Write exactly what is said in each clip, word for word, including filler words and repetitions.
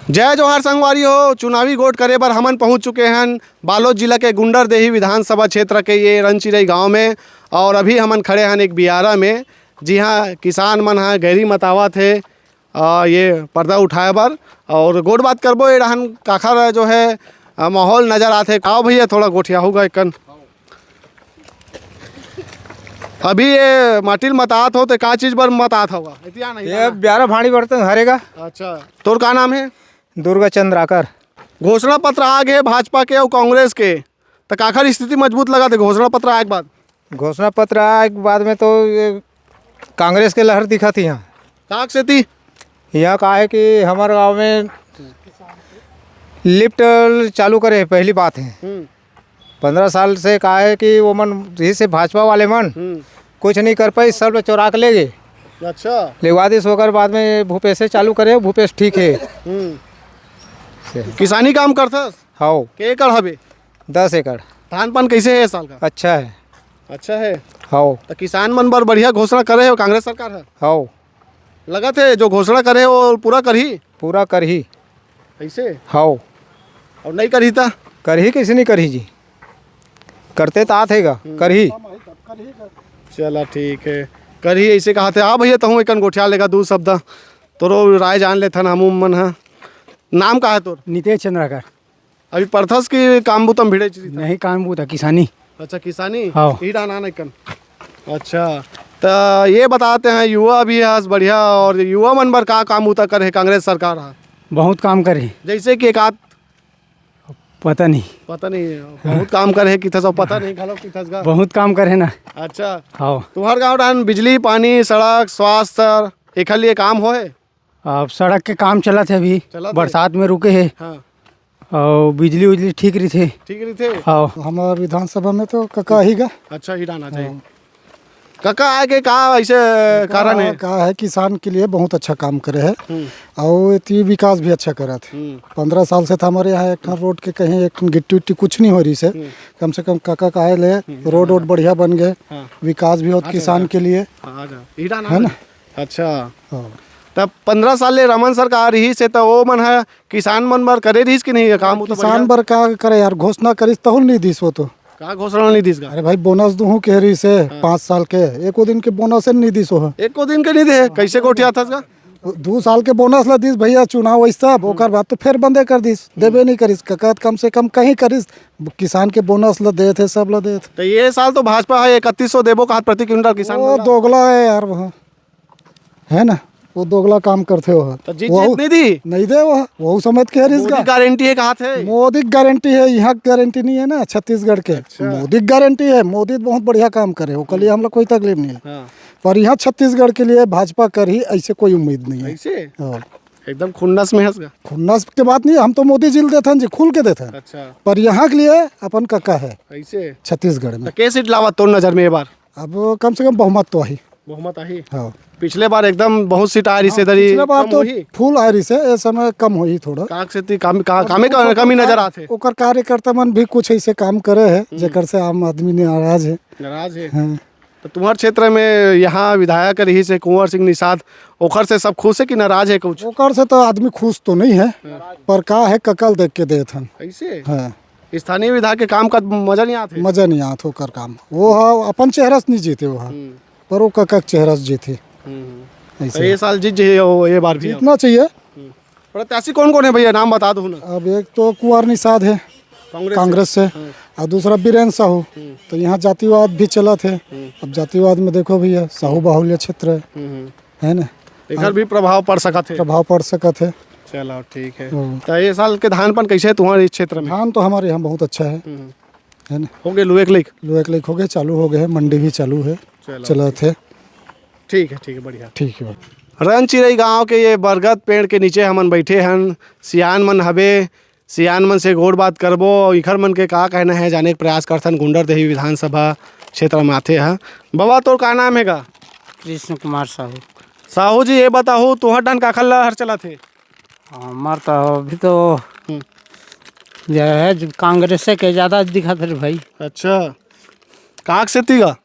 जय जोहार संगवारी हो, चुनावी गोठ करे बर हमन पहुंच चुके हन बालोद जिला के गुंडरदेही विधानसभा क्षेत्र के ये रनचिरई गांव में। और अभी हमन खड़े हन एक बियारा में, जिहां किसान मन ह गैरी मतावत हे, अ, ये पर्दा उठाए बर। और गोठ बात करबो, ये डहन काखर जो है, अ, माहौल नजर आथे। आओ भैया, थोड़ा गोठियाहू गा एकन। अभी ये माटी ल मतात हो, ते का चीज बर मतात होगा? इतिया नहीं ये जाना। ब्यारा भांड़ी बर्तन हरेगा। अच्छा, तोर का नाम है? दुर्गा चंद्राकर। घोषणा पत्र आ गए भाजपा के और कांग्रेस के, तो काखर स्थिति मजबूत लगा थे घोषणा पत्र आए के बाद? घोषणा पत्र आए के बाद में तो ये कांग्रेस के लहर दिखा थी यहाँ। काक से थी? यहाँ का है कि हमारे गांव में लिफ्ट चालू करे, पहली बात है। हम्म। पंद्रह साल से का है कि वो मन, यही से भाजपा वाले मन हम्म। कुछ नहीं कर पाई, सब चोरा के ले गए। अच्छा। लेवा दिस ओकर बाद में भूपेश से चालू करे, भूपेश ठीक है। हम्म। से। किसानी काम करथस? हाओ। के एकड़ हवे? दस एकड़। धान पान कैसे है साल का? अच्छा है। अच्छा है। हाओ। तो किसान मन बर बढ़िया घोषणा करे हो कांग्रेस सरकार है? हाओ। लगत है जो घोषणा करे हो पूरा करही? पूरा करही। ऐसे? हाओ। और नहीं करही ता? करही कैसे नहीं करही जी? करते तो आत है गा, हम्म। करही। चला ठीक है, करही ऐसे कहा थे। हाँ भैया, तहूँ एकन गोठिया लेगा दू शब्द, तोरो राय जान लेथन हमू मन ह। नाम का है तोर? नितेश चंद्राकर। अभी पढ़थस की काम बुतम भिड़े चली था? नहीं, काम बुता किसानी। अच्छा, किसानी? हाँ। ई डाना नहीं कन। अच्छा, तो ये बताते हैं, युवा भी है बढ़िया, और युवा मन बर का काम बुता करे कांग्रेस सरकार है? बहुत काम करे। जैसे कि एक आध पता नहीं। पता नहीं, बहुत काम करे किथस, पता नहीं घलो किथस गा। बहुत काम करे ना। अच्छा। हाँ। तुम्हार गांव डान बिजली, पानी, सड़क, स्वास्थ्य, एखर लिए काम होए? अब सड़क के काम चलत है अभी, चलत है। बरसात में रुके है। हाँ। और बिजली उजली ठीक रहिथे। ठीक रहिथे। हाँ। हमार विधानसभा में तो कका ही गा। अच्छा, ही डाना चाहिए। हाँ। कका आए के का ऐसे कारण है? का है, किसान के लिए बहुत अच्छा काम करे है। हम्म। और इतनी विकास भी अच्छा करत है। हम्म। पंद्रह साल से तो हमारे यहाँ एक ठन रोड के कहीं एक ठन गिट्टी उट्टी कुछ नहीं हो रही से। हम्म। कम से कम कका का आए ले हम्म, रोड हाँ। वोड बढ़िया बन गए। हाँ। विकास भी होत हाँ, किसान हाँ। के लिए। हाँ, हाँ। ई डाना है ना? अच्छा। हाँ। तब पंद्रह साल ले रमन सरकार रही से तो वो मन है किसान मन बर करे रहीस कि नहीं ये काम? वो तो किसान बढ़िया। बर का करे यार, घोषणा करिस तहुल नहीं दिस वो तो। का घोषणा नहीं दिस का? अरे भाई, बोनस दूहूं कह रहीस है हाँ। पाँच साल के, एको दिन के बोनस नहीं दिस हो। एको दिन के नहीं दे, कैसे गोठिया था इसका? दू साल के बोनस ला दिस भैया, चुनाव वही सब, हम्म। ओकर बाद तो फिर बंदे कर दिस, हम्म। देबे नहीं करिस। कका कम से कम कहीं करिस, किसान के बोनस ला देत है, सब ला देत। तो ये साल तो भाजपा है, इकतीस सौ देबो कहा प्रति क्विंटल किसान वो मन ला। दोगला है यार, वहाँ है ना, वो दोगला काम करते हो। तो जीत, वहू जीत नहीं दी? नहीं दे वो, वहू समझ के हरीस मोदी का। गारंटी है कहा थे? मोदी की गारंटी है, यहाँ की गारंटी नहीं है ना छत्तीसगढ़ के। अच्छा। मोदी की गारंटी है, मोदी तो बहुत बढ़िया काम करे, ओकर लिए हम लोग कोई तकलीफ नहीं है। हाँ। पर यहाँ छत्तीसगढ़ के लिए भाजपा कर ही ऐसे कोई उम्मीद नहीं है। ऐसे? हाँ। एकदम खुन्नस में हंस गया। खुन्नस के बात नहीं, हम तो मोदी जी ल देथन जी, खुल के देथन। अच्छा। पर यहाँ के लिए अपन कका है। ऐसे? छत्तीसगढ़ में। तो के सीट लावा तोर नजर में ये बार? अब कम से कम बहुमत तो आही। बहुमत आही? हाँ। पिछले बार एकदम बहुत सीट आ रही से हाँ, इधर ही पिछले बार कम तो हुई? फुल आ रही से, इस समय कम हुई थोड़ा। काक से ती काम, का, कामे का ओकर कमी नजर आथे? ओकर कार्यकर्ता मन भी कुछ ऐसे काम करे है, हम्म। जेकर से आम आदमी नाराज है। नाराज है? हाँ। तो तुम्हार क्षेत्र में यहाँ विधायक रही से कुंवर सिंह निषाद, ओकर से सब खुश है कि नाराज है कुछ? ओकर से तो आदमी खुश तो नहीं है, हाँ। पर का है, कका ल देख के देत हन। ऐसे? हाँ। स्थानीय विधायक के काम का मजा नहीं आते? मजा नहीं आत ओकर काम। वो हा अपन चेहरा से नहीं जीते वो हा, हम्म। पर वो कका के चेहरा से जीते। हम्म। ऐसे। तो ये साल जीत जाइए वो, ये बार भी जीतना चाहिए। हम्म। प्रत्याशी कौन कौन है भैया, नाम बता दो ना। अब एक तो कुंवर निषाद है कांग्रेस से। कांग्रेस से, हाँ। और दूसरा बीरेन साहू। हम्म। तो यहाँ जातिवाद भी चलत है। हम्म। अब जातिवाद में देखो भैया, साहू बाहुल्य क्षेत्र है, हम्म, हम्म। है ना? एकर भी प्रभाव पड़ सकत है। प्रभाव पड़ सकत है। चलो, ठीक है। हम्म। तो ये साल के धान पान कैसे है तुम्हारे इस क्षेत्र में? धान तो हमारे यहाँ बहुत अच्छा है। हम्म। है ना? हो गए लुए के लेक? लुए के लेक हो गए, चालू हो गए हैं, मंडी भी चालू है, चलो, चलत है। ठीक है, ठीक है, बढ़िया। ठीक है भाई। रनचिरई गांव के ये बरगद पेड़ के नीचे हमन बैठे हन। सियान मन हबे, सियान मन से गोठ बात करबो, इखर मन के का कहना है, जाने के प्रयास करथन। गुंडरदेही विधानसभा क्षेत्र में आथे ह। बाबा, तोर का नाम है का? कृष्ण कुमार साहू। साहू जी, ये बताहू, तुहर डहन काखर लहर चलत हे? हमार तो अभी तो हम्म। जो है, जो कांग्रेस के ज्यादा दिखत है भाई। अच्छा, काक से तीगा?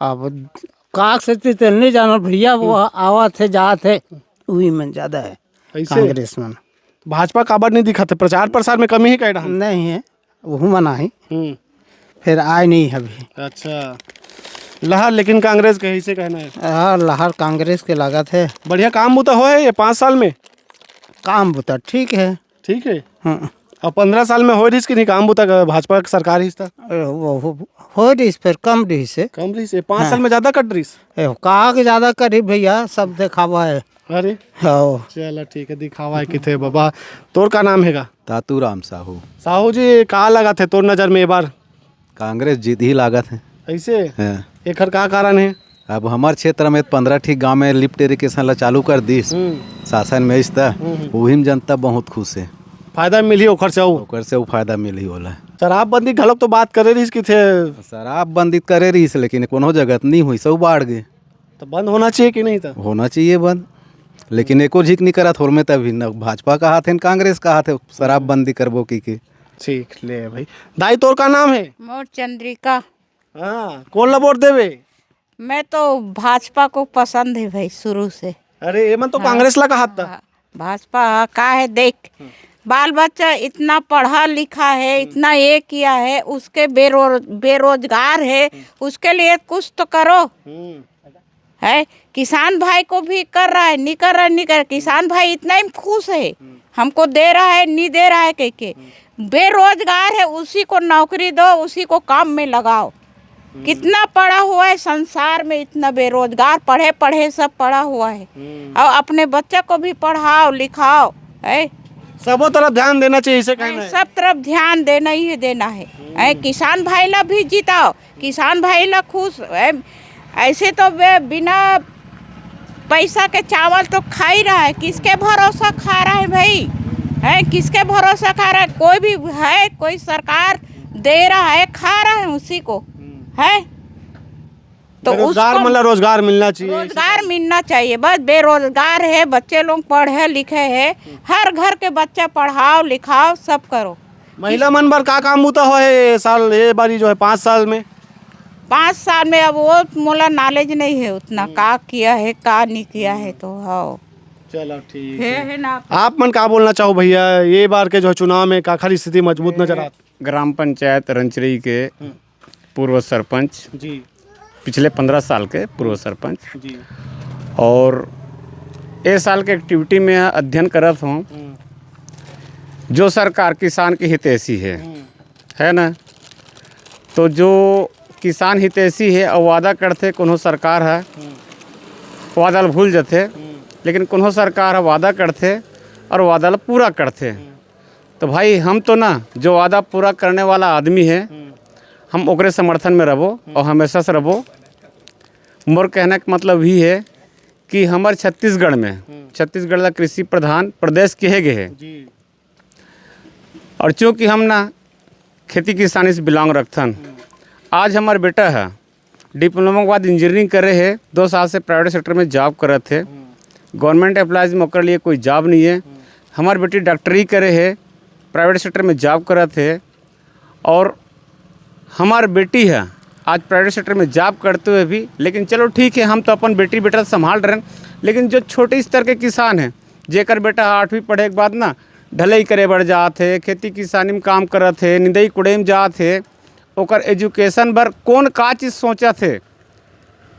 अब काक से ती तो नहीं जानो भैया, वो हम्म। आवत है, जात है, वही मन ज्यादा है। ऐसे? कांग्रेस मन। भाजपा काबर नहीं दिखत हे? प्रचार प्रसार में कमी हे का ए डहन? नहीं है, वहू मना ही। हम्म। फिर आए नहीं अभी। अच्छा, लहर लेकिन कांग्रेस के, ऐसे कहना है। हाँ, लहर कांग्रेस के लागत है। बढ़िया काम बुता होए हे ये पाँच साल में? काम बुता ठीक है। ठीक है। हाँ। अब पंद्रह साल में होए रहिस कि नहीं काम बुता, भाजपा के सरकार रहिस त? अरे, वो हो, हो रहिस, फिर कम रहिस हे। कम रहिस हे, पाँच हाँ। साल में ज्यादा कट रहिस? ए, कहा के ज्यादा करी भैया, सब देखावा है। अरे। हाँ। चला ठीक है, दिखावा है किथे बाबा। तोर का नाम हे गा? तातूराम साहू। साहू जी, का लागत हे तोर नजर में ए बार? कांग्रेस जीतही लागत हे। ऐसे? हाँ। एखर का कारण हे? अब हमर क्षेत्र में पंद्रह ठी गांव में lift irrigation ला चालू कर दिस हम्म। शासन में, इस त हम्म, हम्म। उही में जनता बहुत खुश हे। फायदा मिलही ओखर से अउ? ओकर से अउ फायदा मिलही ओला। शराबबंदी घलोक तो बात करे रहिस किथे। शराबबंदी करे रहिस, लेकिन कोनो जगह त नहीं हुई, सब बाढ़ गे। तो बंद होना चाहिए कि नहीं था? होना चाहिए बंद, लेकिन एको झिक नहीं करत। होर में त अभी न भाजपा कहाथे, न कांग्रेस कहाथे, शराबबंदी करबो की के। ठीक, ले भाई। दाई, तोर का नाम हे? मोर चंद्रिका। हाँ, कोन ला वोट देबे? मैं तो भाजपा को पसंद है भाई, शुरू से। अरे, एमन तो हाँ। कांग्रेस ला कहात था। हाँ, भाजपा का है, देख, हम्म। बाल बच्चा इतना पढ़ा लिखा है, हम्म। इतना ये किया है, उसके बेरो-, बेरोजगार है, हम्म। उसके लिए कुछ तो करो। हम्म। है, किसान भाई को भी कर रहा है, नहीं कर रहा है, नहीं कर रहा है। किसान भाई इतना ही खुश है, हम्म। हमको दे रहा है, नहीं दे रहा है कह के। हम्म। बेरोजगार है, उसी को नौकरी दो, उसी को काम में लगाओ। हम्म। कितना पड़ा हुआ है संसार में, इतना बेरोजगार, पढ़े पढ़े सब पड़ा हुआ है। हम्म। और अपने बच्चा को भी पढ़ाओ लिखाओ, है। सबो तरफ ध्यान देना चाहिए, इसे कहना नहीं, है। सब तरफ ध्यान देना ही है, देना है। हम्म। है, किसान भाई ला भी जिताओ, किसान भाई ला खुश, है। ऐसे तो वे बिना पैसा के चावल तो खा ही रहा है, किसके भरोसा खा रहा है भाई? है, किसके भरोसा खा रहा है? कोई भी है, कोई सरकार दे रहा है, खा रहा है उसी को, हम्म। है। तो बेरोजगार उसको मन ला रोजगार मिलना चाहिए। रोजगार मिलना चाहिए, बस बेरोजगार है, बच्चे लोग पढ़े लिखे हैं, हर घर के बच्चा पढ़ाओ लिखाओ, सब करो। महिला मन बर का काम बूता होए हे ए साल, ए बारी जो है पाँच साल में? पाँच साल में अब वो मोला knowledge नहीं है उतना, हम्म। का किया है, का नहीं किया है, हम्म। तो हाँ। चलो ठीक हे, है। हे ना। आप मन का बोलना चाहो भैया, ये बार के जो है चुनाव में काखर स्थिति मजबूत नजर आत? ग्राम पंचायत रंचरी के हम्म। पूर्व सरपंच, जी। पिछले पंद्रह साल के पूर्व सरपंच। जी। और ए साल के activity में अध्ययन करत हूँ, हम्म। जो सरकार किसान के हितैषी है, हम्म। है ना, तो जो किसान हितैषी है और वादा करथे कोनो सरकार है, हम्म। वादा ल भूल जथे, हम्म। लेकिन कोनो सरकार है वादा करथे और वादा ल पूरा करथे। हम्म। तो भाई, हम तो ना, जो वादा पूरा करने वाला आदमी है, हम्म। हम ओकरे समर्थन में रहबो हम्म। और हमेशा से रहबो। मोर कहने का मतलब ही है कि हमर छत्तीसगढ़ में, हम्म। छत्तीसगढ़ ला कृषि प्रधान प्रदेश कहे गए है। जी। और चूंकि हम ना खेती किसानी से belong रखथन, हम्म। आज हमर बेटा है, diploma के बाद engineering करे हे, दो साल से private sector में job करत हे। हम्म। Government employees में ओकर लिए कोई job नहीं है। हम्म। हमार बेटी डॉक्टरी करे हे, private sector में job करत हे। और हमार बेटी है, आज private sector में job करते हुए भी, लेकिन चलो ठीक है, हम तो अपन बेटी बेटा संभाल रहे हैं, लेकिन जो छोटे स्तर के किसान हैं, जेकर बेटा आठवीं पढ़े के बाद ना ढलई करे बर जात हे, खेती किसानी में काम करत हे, निंदई कोड़ई में जात हे, ओकर education बर कौन का चीज सोचत हे,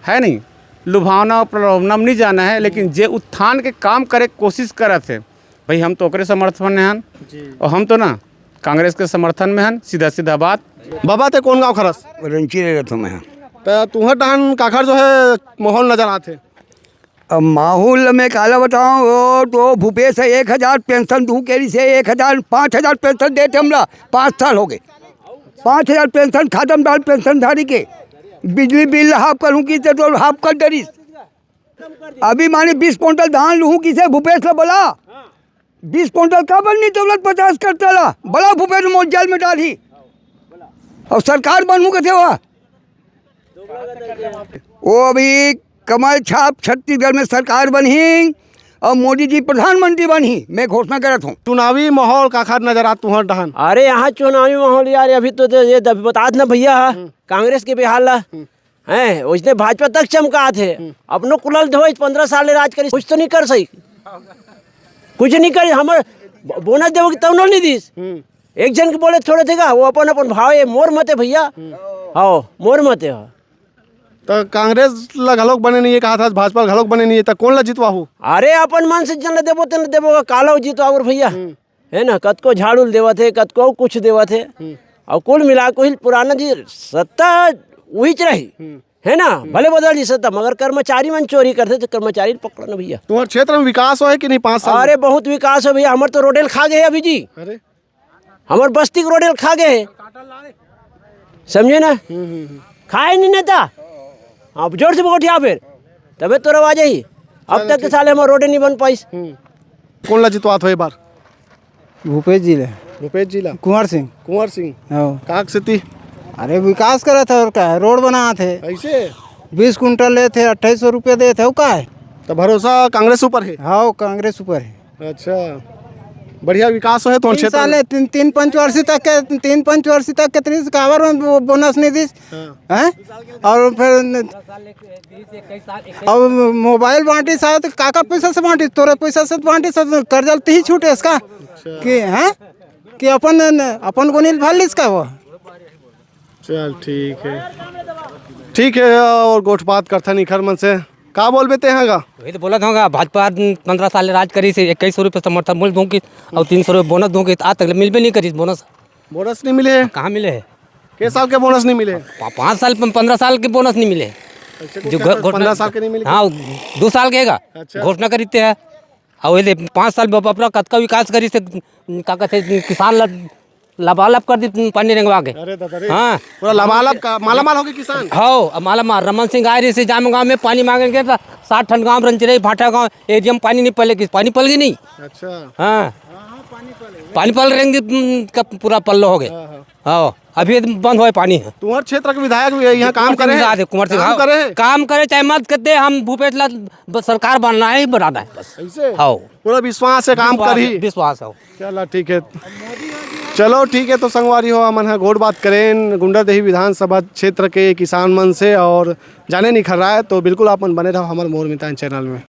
है नहीं? लुभावना और प्रलोभना में नहीं जाना है, लेकिन जे उत्थान के काम करे के कोशिश करत हे, भाई, हम तो ओकरे समर्थन में हन। जी। और हम तो ना कांग्रेस के समर्थन में हन, सीधा सीधा बात। बाबा, ते कौन गांव खरस? रंची ले रहता मैं। त तुहर डहन काखर जो है माहौल नजर आथे? अब माहौल मैं काला बताऊं, वो तो भूपेश है, एक हजार पेंशन दू के से एक हजार, पाँच हजार पेंशन देते हमला, पाँच साल हो गए। पाँच हजार पेंशन खत्म डाल पेंशन धारी के, बिजली बिल हाफ करूं की तो हाफ कर डरिस। अभी माने बीस कुंटल धान लूहूं किसे भूपेश ला बोला, बीस कुंटल का बननी दौलत पचास करता ला, बड़ा भूपेश मोर जेल में डाली। और सरकार बनू कथे हुआ, वो अभी कमल छाप छत्तीसगढ़ में सरकार बनही और मोदी जी प्रधानमंत्री बनही, मैं घोषणा करत हूँ। चुनावी माहौल काखर नजर आत तुहर डहन? अरे, यहाँ चुनावी माहौल यार, अभी तो ये अभी बतात ना भैया, हम्म। कांग्रेस के बिहार ला, हम्म। हैं, उसने भाजपा तक चमकात हे। हम्म। अपनो कुलल धोए, पंद्रह साल ले राज करी, कुछ तो नहीं कर सही, कुछ नहीं करी। हमर ब-, बोनस देबो कि तौनो नहीं दिस। हम्म। एक झन के बोले थोड़े थे का, वो अपन, अपन भाव ये मोर मते भैया। हम्म। हाँ, मोर मते हो। तो कांग्रेस ला घलोक बने नहीं है, कहा था भाजपा ला घलोक बने नहीं है, तो कौन ला जितवाहू? अरे अपन मन से जन ला देबो, तेन ला देबो, काला जितवाहू भैया। हम्म। है ना, कतको झाड़ू ल देवत हे, कतको कुछ देवत हे। हम्म। और कुल मिला कुल पुराना जी सत्ता उहीच रही। हम्म। है ना, हम्म। भले बदल जी सत्ता, मगर कर्मचारी मन चोरी करथे तो कर्मचारी ल पकड़ो ना भैया। तुम्हारे क्षेत्र में विकास होय कि नहीं पाँच साल में? अरे बहुत विकास हो भैया, हमर तो रोडेल खा गए अभी जी। अरे। हमर बस्ती के रोडेल खा गए, समझे ना? हम्म, हम्म, हम्म। खाए नहीं नेता। अब जोर से गोठिया फिर, तबे तोर आवाज आई। अब चलो, तक के ठीक। साले हमर रोडे नहीं बन पाइस। हम्म। कौन ला जितवात हो एक बार? भूपेश जी ले। भूपेश जी ला? कुंवर सिंह। कुंवर सिंह। हाँ। काक सेती? अरे विकास करत हे और का है, रोड बनात हे। ऐसे? बीस कुंटल लेत हे, अट्ठाईस सौ रुपया देत हे, वो का है? तो भरोसा कांग्रेस ऊपर है? हाँ, कांग्रेस ऊपर है। अच्छा, बढ़िया विकास है तो तीन क्षेत्र साल में? है, तीन, तीन पंचवर्षी तक के, तीन पंचवर्षी तक के तीस कावर में वो बोनस नहीं दिस। हाँ। हैं? और फिर न-, अब मोबाइल बांटी सा तो काकर पैसा से बांटी, तोरे पैसा से बांटी सा, कर्जा लेते ही छूटे इसका। अच्छा। कि, हैं? कि अपन, अपन गुनील भर लिस का वो। चल ठीक है, ठीक है, और गोठ बात करथन इखर मन से। का बोलबे ते हाँ गा? वही तो बोलत हूँ गा, भाजपा पंद्रह साल राज करिस, इक्कीस सौ रुपये समर्थन मूल्य दूँ कि, और तीन सौ रुपये बोनस दूँ कि, आज तक मिलबे नहीं करिस बोनस। बोनस नहीं मिले है? कहाँ मिले है? के साल के बोनस नहीं मिले? पा-, पाँच साल, प-, पंद्रह साल के बोनस नहीं मिले। अच्छा, जो क्या घो-, घोषणा, पंद्रह साल के नहीं मिले? हाँ, दो साल के है गा। अच्छा। घोषणा करिस ते है। और ये दे, पाँच साल ब-, अपना कतका विकास करिस ते, का कहते, किसान ला लबालब कर दी पानी रेंगवा के। अरे दादा रे, हाँ। पूरा लबालब का, मालामाल हो गए किसान। हाँ, अब मालामाल। रमन सिंह आए रहिस जाम गांव में पानी मांगेंगे तो सात ठन गांव, रंजरई, भाटा गांव एरिया में पानी नहीं पले, किस पानी पल गई नहीं। अच्छा। हाँ, पानी पल रेंगे, हम्म, का पूरा पल्लो हो गए। हाँ, हाँ। हाँ, अभी बंद होए पानी है। तुम्हारे क्षेत्र के विधायक भी यहाँ काम करे हैं? विधायक है, कुंवर सिंह, काम हाँ। करे हैं? काम करे चाहे मत करते, हम भूपेश ला बस सरकार बनना है ही बनाना है बस। ऐसे? हाँ। पूरा विश्वास है काम विश्वास करही? है, विश्वास है। चला ठीक है, चलो ठीक है। तो संगवारी हो, हमन ह गोठ बात करेन गुंडरदेही विधानसभा क्षेत्र के किसान मन से और जाने निखर रहा है, तो बिल्कुल आप मन बने रहो हमर मोर मितान चैनल में।